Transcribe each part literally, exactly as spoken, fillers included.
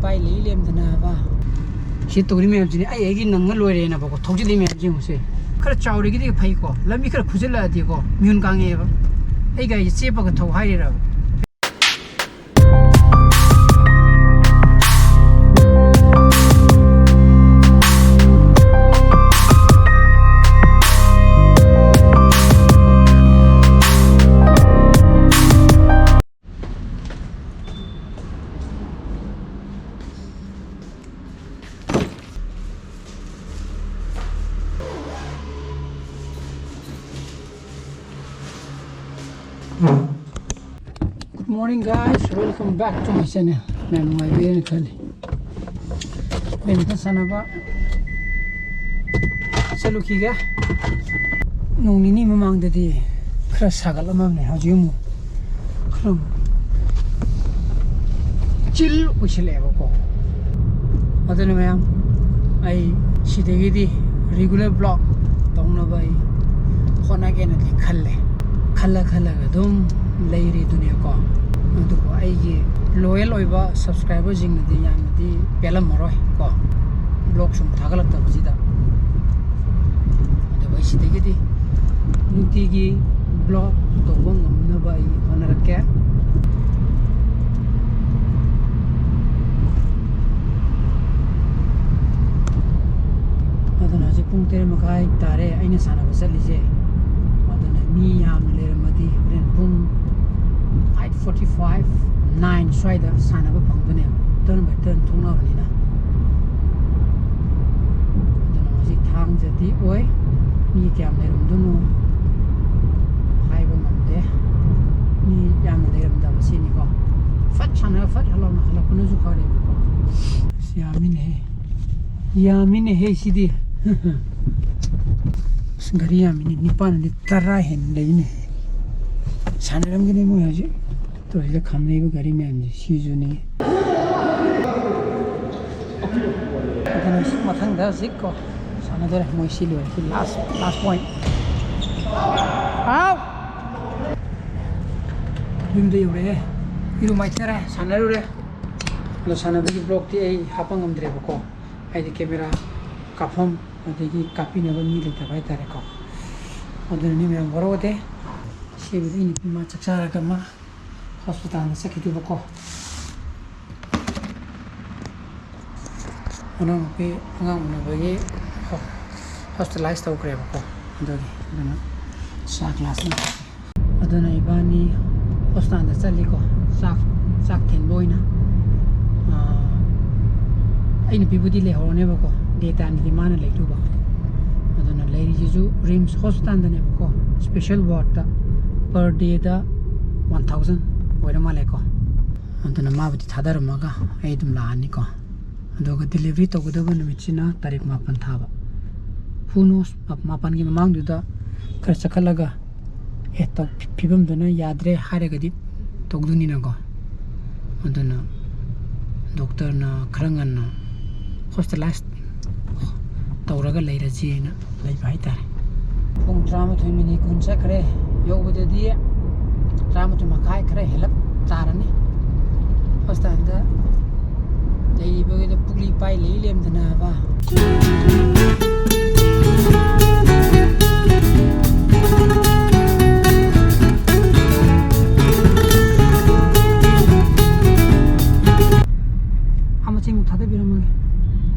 ꯄꯥꯏ ꯂꯩ ꯂꯦꯝꯗꯅꯕ꯫ ꯁꯤ ꯇꯧꯔꯤ ꯃꯌꯥꯝꯁꯤꯅꯦ ꯑꯩ ꯑꯩꯒꯤ ꯅꯪꯉ ꯂꯣꯏꯔꯦꯅꯕꯀꯣ, ꯊꯧꯖꯤꯜꯂꯤ ꯃꯌꯥꯝꯁꯦ ꯌꯦꯡꯉꯨꯁꯦ꯫ ꯈꯔ ꯆꯥꯎꯔꯤꯒꯤꯗꯤ ꯐꯩꯀꯣ, ꯂꯝꯕꯤ ꯈꯔ ꯈꯨꯖꯤꯜꯂꯛꯑꯗꯤꯀꯣ ꯃꯤꯍꯨꯟ ꯀꯥꯡꯉꯦꯕ꯫ ꯑꯩ ꯒꯥꯔꯤꯁꯦ ꯆꯦꯞꯄꯒ ꯊꯧ ꯍꯥꯏꯔꯤꯔꯕ? Good morning guys, welcome back to my channel. ꯃꯌꯥꯝ ꯅꯨꯡꯉꯥꯏꯕꯤꯔꯦꯅ ꯈꯜꯂꯤ꯫ ꯕꯦꯗꯃꯤꯟꯇꯟ ꯁꯥꯟꯅꯕ ꯆꯠꯂꯨꯈꯤꯒꯦ꯫ ꯅꯣꯡ ꯅꯤꯅꯤ ꯃꯃꯥꯡꯗꯗꯤ ꯈꯔ ꯁꯥꯒꯠꯂꯝꯃꯕꯅꯦ, ꯍꯧꯖꯤꯛ ꯑꯃꯨꯛ ꯈꯔ ꯆꯤꯜ ꯑꯣꯏꯁꯤꯜꯂꯛꯑꯦꯕꯀꯣ꯫ ꯑꯗꯨꯅ ꯃꯌꯥꯝ, ꯑꯩ ꯁꯤꯗꯒꯤꯗꯤ regular vlog ꯇꯧꯅꯕ ꯑꯩ ꯍꯣꯠꯅꯒꯦꯅꯗꯤ ꯈꯜꯂꯦ꯫ ꯈꯜꯂ ꯈꯜꯂꯒ ꯑꯗꯨꯝ ꯂꯩꯔꯤꯗꯨꯅꯦꯀꯣ꯫ ꯑꯗꯨꯕꯨ ꯑꯩꯒꯤ loyal ꯑꯣꯏꯕ subscriberꯁꯤꯡꯅꯗꯤ ꯌꯥꯝꯅꯗꯤ ꯄꯦꯜꯂꯝꯃꯔꯣꯏ ꯀꯣ, vlog ꯁꯨꯝ ꯊꯥꯒꯠꯂꯛꯇꯕꯁꯤꯗ꯫ ꯑꯗꯨꯕꯨ ꯑꯩ ꯁꯤꯗꯒꯤꯗꯤ ꯅꯨꯡꯇꯤꯒꯤ vlog ꯇꯧꯕ ꯉꯝꯅꯕ ꯑꯩ ꯍꯣꯠꯅꯔꯛꯀꯦ꯫ ꯑꯗꯨꯅ ꯍꯧꯖꯤꯛ ꯄꯨꯡ ꯇꯔꯦꯠ ꯃꯈꯥꯏ ꯇꯥꯔꯦ ꯑꯩꯅ ꯁꯥꯟꯅꯕ ꯆꯠꯂꯤꯁꯦ꯫ ꯑꯗꯨꯅ ꯃꯤ ꯌꯥꯝꯅ ꯂꯩꯔꯝꯃꯗꯤ ꯍꯣꯔꯦꯟ ꯄꯨꯡ eight forty five, nine ꯁ꯭ꯋꯥꯏꯗ ꯁꯥꯟꯅꯕ ꯐꯪꯗꯣꯏꯅꯦꯕ, turn by turn ꯊꯣꯛꯅꯕꯅꯤꯅ꯫ ꯑꯗꯨꯅ ꯉꯁꯤ ꯊꯥꯡꯖꯗꯤ ꯑꯣꯏ, ꯃꯤ ꯀꯌꯥꯝ ꯂꯩꯔꯝꯗꯣꯏꯅꯣ ꯍꯥꯏꯕ ꯉꯝꯗꯦ꯫ ꯃꯤ ꯌꯥꯝꯅ ꯂꯩꯔꯝꯗꯕ ꯁꯤꯅꯤꯀꯣ꯫ ꯐꯠ ꯁꯥꯟꯅꯔ ꯐꯠ ꯍꯜꯂꯛꯅ ꯍꯜꯂꯛꯄꯅꯁꯨ ꯐꯔꯦꯕꯀꯣ꯫ ꯑꯁ, ꯌꯥꯝꯃꯤꯅꯦꯍꯦ, ꯌꯥꯝꯃꯤꯅꯦꯍꯦ ꯁꯤꯗꯤ꯫ ꯑꯁ, ꯒꯥꯔꯤ ꯌꯥꯝꯃꯤꯅꯦ, ꯅꯤꯄꯥꯟ ꯑꯅꯤ ꯇꯔꯥ ꯍꯦꯟꯅ ꯂꯩꯅꯦ꯫ ꯁꯥꯟꯅꯔꯝꯒꯅꯤ ꯃꯣꯏ ꯍꯧꯖꯤꯛ꯫ ꯇꯣ, ꯁꯤꯗ ꯈꯥꯝꯅꯩꯕ ꯒꯥꯔꯤ ꯃꯌꯥꯝꯁꯦ, ꯁꯤꯁꯨꯅꯤ꯫ ꯑꯗꯨꯅ ꯃꯊꯪꯗ ꯍꯧꯖꯤꯛ ꯀꯣ, ꯁꯥꯟꯅꯗꯣꯔꯦ ꯃꯣꯏ, ꯁꯤ ꯂꯣꯏꯔꯦ꯫ ꯁꯤ last, last point꯫ ꯑꯥꯎ! ꯌꯨꯝꯗ ꯌꯧꯔꯛꯑꯦ꯫ ꯏꯔꯨ ꯃꯥꯏꯊꯔꯦ, ꯁꯥꯟꯅꯔꯨꯔꯦ꯫ ꯑꯗꯣ ꯁꯥꯟꯅꯕꯒꯤ vlogꯇꯤ ꯑꯩ ꯍꯥꯞꯄ ꯉꯝꯗ꯭ꯔꯦꯕꯀꯣ, ꯍꯥꯏꯗꯤ camera ꯀꯥꯞꯐꯝ ꯑꯗꯒꯤ ꯀꯥꯞꯄꯤꯅꯕ ꯃꯤ ꯂꯩꯇꯕ ꯍꯥꯏꯇꯥꯔꯦꯀꯣ꯫ ꯑꯗꯨꯅꯅꯤ ꯃꯌꯥꯝ ꯋꯥꯔꯧꯗꯦ꯫ ꯁꯤꯕꯨꯗꯤ ꯑꯩ ꯅꯨꯄꯤ ꯃꯥ ꯆꯥꯛ ꯆꯥꯔꯒ ꯃꯥ hospitalꯗ ꯆꯠꯈꯤꯗꯣꯏꯕꯀꯣ꯫ ꯃꯅꯥꯎꯅꯨꯄꯤ ꯑꯉꯥꯡ ꯎꯅꯕꯒꯤ hospitalize ꯇꯧꯈ꯭ꯔꯦꯕꯀꯣ꯫ ꯑꯗꯨꯒꯤ ꯑꯗꯨꯅ ꯆꯥ glass ꯑꯃ꯫ ꯑꯗꯨꯅ ꯏꯕꯥꯅꯤ hospitalꯗ ꯆꯠꯂꯤꯀꯣ, ꯆꯥꯛ ꯆꯥꯛ ꯊꯤꯟꯕ ꯑꯣꯏꯅ꯫ ꯑꯥ, ꯑꯩ ꯅꯨꯄꯤꯕꯨꯗꯤ ꯂꯩꯍꯧꯔꯅꯦꯕꯀꯣ, day timeꯗꯗꯤ ꯃꯥꯅ ꯂꯩꯗꯧꯕ꯫ ꯑꯗꯨꯅ ꯂꯩꯔꯤꯁꯤꯁꯨ RIMS hospitalꯗꯅꯦꯕꯀꯣ, special wardꯇ꯫ Per dayꯗ one thousand ꯑꯣꯏꯔ ꯃꯥꯜꯂꯦꯀꯣ꯫ ꯑꯗꯨꯅ ꯃꯥꯕꯨꯗꯤ ꯊꯥꯗꯔꯝꯃꯒ ꯑꯩ ꯑꯗꯨꯝ ꯂꯥꯛꯑꯅꯤꯀꯣ꯫ ꯑꯗꯨꯒ delivery ꯇꯧꯒꯗꯕ ꯅꯨꯃꯤꯠꯁꯤꯅ ꯇꯥꯔꯤꯛ ꯃꯥꯄꯟ ꯊꯥꯕ꯫ Who knows? ꯃꯥ-, ꯃꯥꯄꯟꯒꯤ ꯃꯃꯥꯡꯗꯨꯗ ꯈꯔ ꯆꯈꯠꯂꯒ, ꯑꯦ, ꯇꯧ-, ꯐꯤ-, ꯐꯤꯕꯝꯗꯨꯅ ꯌꯥꯗ꯭ꯔꯦ ꯍꯥꯏꯔꯒꯗꯤ ꯇꯧꯗꯣꯏꯅꯤꯅꯀꯣ꯫ ꯑꯗꯨꯅ doctorꯅ ꯈꯔ ꯉꯟꯅ hospitalize ꯇꯧꯔꯒ ꯂꯩꯔꯁꯤꯅ ꯂꯩꯕ ꯍꯥꯏꯇꯥꯔꯦ꯫ ꯄꯨꯡ ꯇꯔꯥꯃꯥꯊꯣꯏ minute ꯀꯨꯟ ꯆꯠꯈ꯭ꯔꯦ꯫ ꯌꯧꯕꯗꯗꯤ ꯇꯔꯥꯃꯥꯊꯣꯏ ꯃꯈꯥꯏ ꯈꯔ ꯍꯦꯜꯂꯞ ꯇꯥꯔꯅꯤ꯫ Hospitalꯗ ꯂꯩꯔꯤꯕꯒꯤꯗꯣ ꯄꯨꯛꯂꯤ ꯄꯥꯏ ꯂꯩ ꯂꯦꯝꯗꯅꯕ꯫ ꯑꯥ, ꯃꯆꯦꯃꯨꯛ ꯊꯥꯗꯕꯤꯔꯝꯃꯒꯦ꯫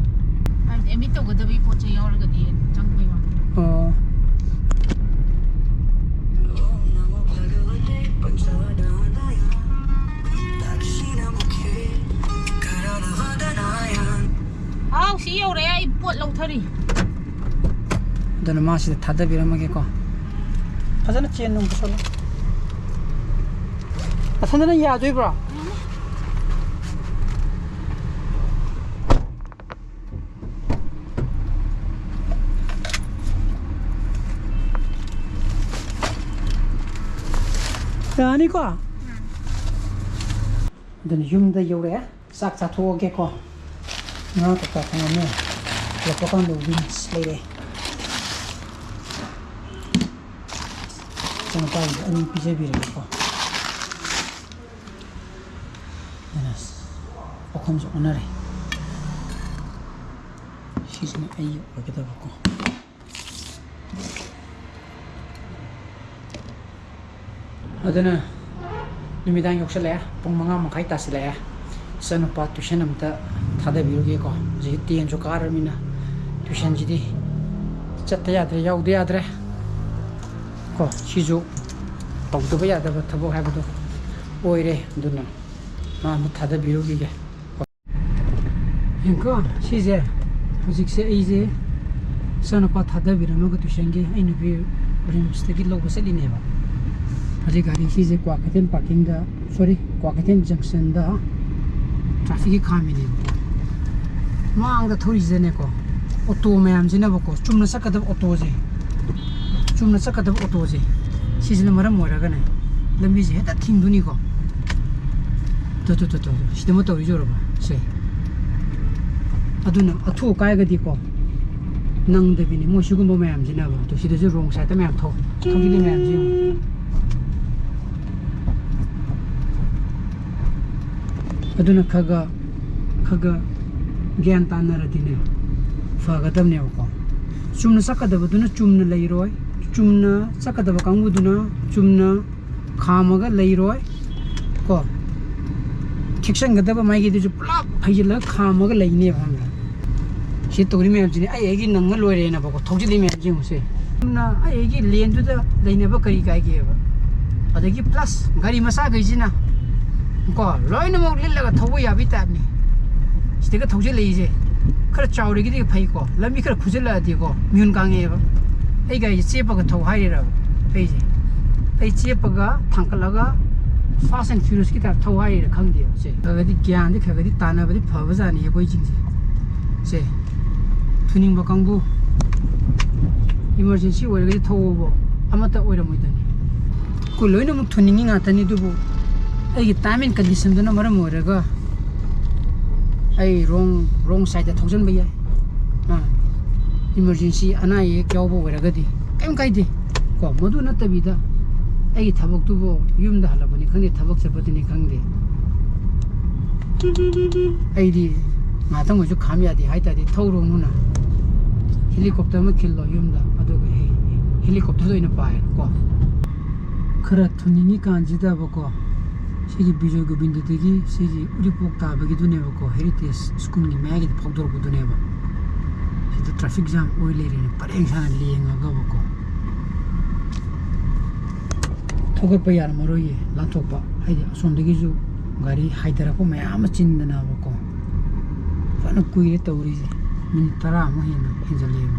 ꯍꯥꯏꯕꯗꯤ admit ꯇꯧꯒꯗꯕꯒꯤ ꯄꯣꯠ ꯆꯩ ꯌꯥꯎꯔꯒꯗꯤ ꯆꯪꯕꯩ ꯋꯥꯅꯤ꯫ ꯑꯣ꯫ ꯍꯥꯎ, ꯁꯤ ꯌꯧꯔꯦ, ꯑꯩ ꯄꯣꯠ ꯂꯧꯊꯔꯤ꯫ ꯑꯗꯨꯅ ꯃꯥ ꯁꯤꯗ ꯊꯥꯗꯕꯤꯔꯝꯃꯒꯦꯀꯣ꯫ ꯐꯖꯅ ꯆꯦꯟ ꯅꯨꯡ ꯄꯨꯁꯜꯂꯣ꯫ ꯃꯊꯟꯗꯅ ꯌꯥꯗꯣꯏꯕ꯭ꯔꯣ? ꯌꯥꯅꯤꯀꯣ? ꯑꯗꯨꯅ ꯌꯨꯝꯗ ꯌꯧꯔꯛꯑꯦ꯫ ꯆꯥꯛ ꯆꯥꯊꯣꯛꯑꯒꯦꯀꯣ꯫ ꯉꯥ ꯀꯧꯇꯥ ꯊꯣꯡꯉꯝꯃꯦ꯫ ꯍꯜꯂꯛꯄ ꯀꯥꯟꯗ wings ꯂꯩꯔꯦ꯫ ꯏꯆꯥꯅꯨꯄꯥꯒꯤꯁꯨ ꯑꯅꯤ ꯄꯤꯖꯕꯤꯔꯒꯦꯀꯣ꯫ ꯑꯗꯨꯅ ꯄꯥꯎꯈꯨꯝꯁꯨ ꯑꯣꯟꯅꯔꯦ꯫ ꯁꯤꯁꯤꯅ ꯑꯩꯒꯤ ꯑꯣꯏꯒꯗꯕꯀꯣ꯫ ꯑꯗꯨꯅ ꯅꯨꯃꯤꯗꯥꯡ ꯌꯧꯁꯜꯂꯛꯑꯦ, ꯄꯨꯡ ꯃꯉꯥ ꯃꯈꯥꯏ ꯇꯥꯁꯤꯜꯂꯛꯑꯦ꯫ ꯏꯆꯥꯅꯨꯄꯥ tuition ꯑꯝꯇ ꯊꯥꯗꯕꯤꯔꯨꯒꯦꯀꯣ꯫ ꯍꯧꯖꯤꯛ tenꯁꯨ ꯀꯥꯔꯃꯤꯅ tuitionꯁꯤꯗꯤ ꯆꯠꯇ ꯌꯥꯗ꯭ꯔꯦ, ꯌꯥꯎꯗ ꯌꯥꯗ꯭ꯔꯦ ꯀꯣ꯫ ꯁꯤꯁꯨ ꯇꯧꯗꯕ ꯌꯥꯗꯕ ꯊꯕꯛ ꯍꯥꯏꯕꯗꯣ ꯑꯣꯏꯔꯦ꯫ ꯑꯗꯨꯅ ꯃꯥ ꯑꯃ ꯊꯥꯗꯕꯤꯔꯨꯈꯤꯒꯦ꯫ ꯌꯦꯡꯀꯣ, ꯁꯤꯁꯦ ꯍꯧꯖꯤꯛꯁꯦ ꯑꯩꯁꯦ ꯏꯆꯥꯅꯨꯄꯥ ꯊꯥꯗꯕꯤꯔꯝꯃꯒ tuitionꯒꯤ ꯑꯩ ꯅꯨꯄꯤ RIMSꯇꯒꯤ ꯂꯧꯕ ꯆꯠꯂꯤꯅꯦꯕ꯫ ꯍꯧꯖꯤꯛ ꯒꯥꯔꯤ ꯁꯤꯁꯦ ꯀ꯭ꯋꯥꯀꯩꯊꯦꯜ parkingꯗ, sorry, ꯀ꯭ꯋꯥꯀꯩꯊꯦꯜ junctionꯗ trafficꯀꯤ ꯈꯥꯝꯃꯤꯅꯦꯕꯀꯣ꯫ ꯃꯥꯡꯗ ꯊꯧꯔꯤꯁꯤꯗꯅꯦꯀꯣ, auto ꯃꯌꯥꯝꯁꯤꯅꯕꯀꯣ, ꯆꯨꯝꯅ ꯆꯠꯀꯗꯕ autoꯁꯦ, ꯆꯨꯝꯅ ꯆꯠꯀꯗꯕ autoꯁꯦ, ꯁꯤꯁꯤꯅ ꯃꯔꯝ ꯑꯣꯏꯔꯒꯅꯦ, ꯂꯝꯕꯤꯁꯦ ꯍꯦꯛꯇ ꯊꯤꯡꯗꯣꯏꯅꯤꯀꯣ꯫ ꯇꯣ, ꯇꯣ, ꯇꯣ, ꯇꯣ, ꯇꯣ꯫ ꯁꯤꯗ ꯑꯃ ꯇꯧꯔꯤꯁꯦ ꯎꯔꯕ? ꯁꯦ꯫ ꯑꯗꯨꯅ ꯑꯊꯨ ꯑꯀꯥꯏꯒꯗꯤꯀꯣ, ꯅꯪꯗꯕꯤꯅꯤ ꯃꯣꯏ ꯁꯤꯒꯨꯝꯕ ꯃꯌꯥꯝꯁꯤꯅꯕ꯫ ꯑꯗꯣ ꯁꯤꯗꯁꯨ wrong sideꯇ ꯃꯌꯥꯝ ꯊꯧ-, ꯊꯧꯖꯤꯜꯂꯤ ꯃꯌꯥꯝꯁꯤ ꯌꯦꯡꯉꯨ꯫ ꯑꯗꯨꯅ ꯈꯔ ꯈꯔ, ꯈꯔ ꯈꯔ ꯒ꯭ꯌꯥꯟ ꯇꯥꯅꯔꯗꯤꯅꯦ, ꯐꯒꯗꯕꯅꯦꯕꯀꯣ꯫ ꯆꯨꯝꯅ ꯆꯠꯀꯗꯕꯗꯨꯅ ꯆꯨꯝꯅ ꯂꯩꯔꯣꯏ, ꯆꯨꯝꯅ ꯆꯠꯀꯗꯕ ꯀꯥꯡꯕꯨꯗꯨꯅ ꯆꯨꯝꯅ ꯈꯥꯝꯃꯒ ꯂꯩꯔꯣꯏ ꯀꯣ꯫ ꯊꯦꯛꯆꯟꯒꯗꯕ ꯃꯥꯏꯒꯤꯗꯨꯁꯨ ꯄꯨꯂꯞ ꯐꯩꯖꯤꯜꯂꯒ ꯈꯥꯝꯃꯒ ꯂꯩꯅꯦꯕ, ꯈꯪꯕ꯭ꯔꯥ? ꯁꯤ ꯇꯧꯔꯤ ꯃꯌꯥꯝꯁꯤꯅꯤ ꯑꯩ ꯑꯩꯒꯤ ꯅꯪꯉ ꯂꯣꯏꯔꯦꯅꯕꯀꯣ, ꯊꯧꯖꯤꯜꯂꯤ ꯃꯌꯥꯝꯁꯤ ꯌꯦꯡꯉꯨꯁꯦ꯫ ꯆꯨꯝꯅ ꯑꯩ ꯑꯩꯒꯤ laneꯗꯨꯗ ꯂꯩꯅꯕ ꯀꯔꯤ ꯀꯥꯏꯒꯦꯕ? ꯑꯗꯒꯤ plus ꯒꯥꯔꯤ ꯃꯆꯥꯈꯩꯁꯤꯅ ꯀꯣ, ꯂꯣꯏꯅꯃꯛ ꯂꯤꯠꯂꯒ ꯊꯧꯕ ꯌꯥꯕꯒꯤ typeꯅꯤ ꯁꯤꯗꯒ ꯊꯧꯖꯤꯜꯂꯛꯏꯁꯦ꯫ ꯈꯔ ꯆꯥꯎꯔꯤꯒꯤꯗꯤ ꯐꯩꯀꯣ, ꯂꯝꯕꯤ ꯈꯔ ꯈꯨꯖꯤꯜꯂꯛꯑꯗꯤꯀꯣ, ꯃꯤꯍꯨꯟ ꯀꯥꯡꯉꯛꯑꯦꯕ꯫ ꯑꯩ ꯒꯥꯔꯤꯁꯦ ꯆꯦꯞꯄꯒ ꯊꯧ ꯍꯥꯏꯔꯤꯔꯕ ꯑꯩꯁꯦ? ꯑꯩ ꯆꯦꯞꯄꯒ ꯊꯥꯡꯀꯠꯂꯒ Fast and Furiousꯀꯤ type ꯊꯧ ꯍꯥꯏꯔꯤꯔꯥ ꯈꯪꯗꯦꯕ꯫ ꯁꯦ, ꯈꯔꯒꯗꯤ ꯒ꯭ꯌꯥꯟꯗꯤ ꯈꯔꯒꯗꯤ ꯇꯥꯟꯅꯕꯗꯤ ꯐꯕꯖꯥꯠꯅꯤ ꯑꯩꯈꯣꯏꯁꯤꯡꯁꯦ꯫ ꯁꯦ, ꯊꯨꯅꯤꯡꯕ ꯀꯥꯡꯕꯨ, emergency ꯑꯣꯏꯔꯒꯗꯤ ꯊꯧꯑꯣꯕꯣ, ꯑꯃꯠꯇ ꯑꯣꯏꯔꯝꯃꯣꯏꯗꯣꯏꯅꯤ꯫ ꯑꯩꯈꯣꯏ ꯂꯣꯏꯅꯃꯛ ꯊꯨꯅꯤꯡꯉꯤ ꯉꯥꯛꯇꯅꯤ, ꯑꯗꯨꯕꯨ ꯑꯩꯒꯤ time and conditionꯗꯨꯅ ꯃꯔꯝ ꯑꯣꯏꯔꯒ ꯑꯩ wrong, wrong sideꯇ ꯊꯧꯖꯤꯟꯕ ꯌꯥꯏ꯫ ꯑꯥ, emergency ꯑꯅꯥ ꯑꯌꯦꯛ ꯌꯥꯎꯕ ꯑꯣꯏꯔꯒꯗꯤ ꯀꯩꯝ ꯀꯥꯏꯗꯦ ꯀꯣ꯫ ꯃꯗꯨ ꯅꯠꯇꯕꯤꯗ ꯑꯩꯒꯤ ꯊꯕꯛꯇꯨꯕꯨ, ꯌꯨꯝꯗ ꯍꯜꯂꯛꯄꯅꯤ ꯈꯪꯗꯦ, ꯊꯕꯛ ꯆꯠꯄꯗꯅꯤ ꯈꯪꯗꯦ, ꯑꯩꯗꯤ ꯉꯥꯛꯇꯪ ꯑꯣꯏꯁꯨ ꯈꯥꯝ ꯌꯥꯗꯦ ꯍꯥꯏ ꯇꯥꯔꯗꯤ ꯊꯧꯔꯨꯅꯨꯅ ꯍꯦꯂꯤꯀꯣꯞꯇꯔ ꯑꯃ ꯈꯤꯜꯂꯣ ꯌꯨꯝꯗ, ꯑꯗꯨꯒ ꯍꯦ- ꯍꯦꯂꯤꯀꯣꯞꯇꯔꯗ ꯑꯣꯏꯅ ꯄꯥꯏꯔꯣ ꯀꯣ꯫ ꯈꯔ ꯊꯨꯅꯤꯡꯉꯤ ꯀꯥꯟꯁꯤꯗꯕꯀꯣ, ꯁꯤꯒꯤ ꯕꯤꯖꯣꯏ ꯒꯣꯕꯤꯟꯗꯗꯒꯤ ꯁꯤꯒꯤ ꯎꯔꯤꯄꯣꯛ ꯇꯥꯕꯒꯤꯗꯨꯅꯦꯕꯀꯣ, ꯍꯦꯔꯤꯇꯦꯖ ꯁ꯭ꯀꯨꯜꯒꯤ ꯃꯌꯥꯏꯒꯤꯗ ꯐꯥꯎꯗꯣꯔꯛꯄꯗꯨꯅꯦꯕ꯫ ꯁꯤꯗ ꯇ꯭ꯔꯥꯐꯤꯛ ꯖꯥꯝ ꯑꯣꯏ ꯂꯩꯔꯦꯅꯦ, ꯄꯔꯦꯡ ꯁꯥꯅ ꯂꯦꯡꯉꯒꯕꯀꯣ꯫ ꯊꯧꯒꯠꯄ ꯌꯥꯔꯝꯃꯔꯣꯏꯌꯦ, ꯂꯥꯟꯊꯣꯛꯄ꯫ ꯍꯥꯏꯗꯤ ꯑꯁꯣꯝꯗꯒꯤꯁꯨ ꯒꯥꯔꯤ ꯍꯥꯏꯊꯔꯛꯄ ꯃꯌꯥꯝ ꯑꯃ ꯆꯤꯟꯗꯅꯕꯀꯣ꯫ ꯐꯖꯅ ꯀꯨꯏꯔꯦ ꯇꯧꯔꯤꯁꯦ, ꯃꯤꯅꯤꯠ ꯇꯔꯥꯃꯨꯛ ꯍꯦꯟꯅ ꯍꯦꯟꯖꯜꯂꯛꯑꯦꯕ꯫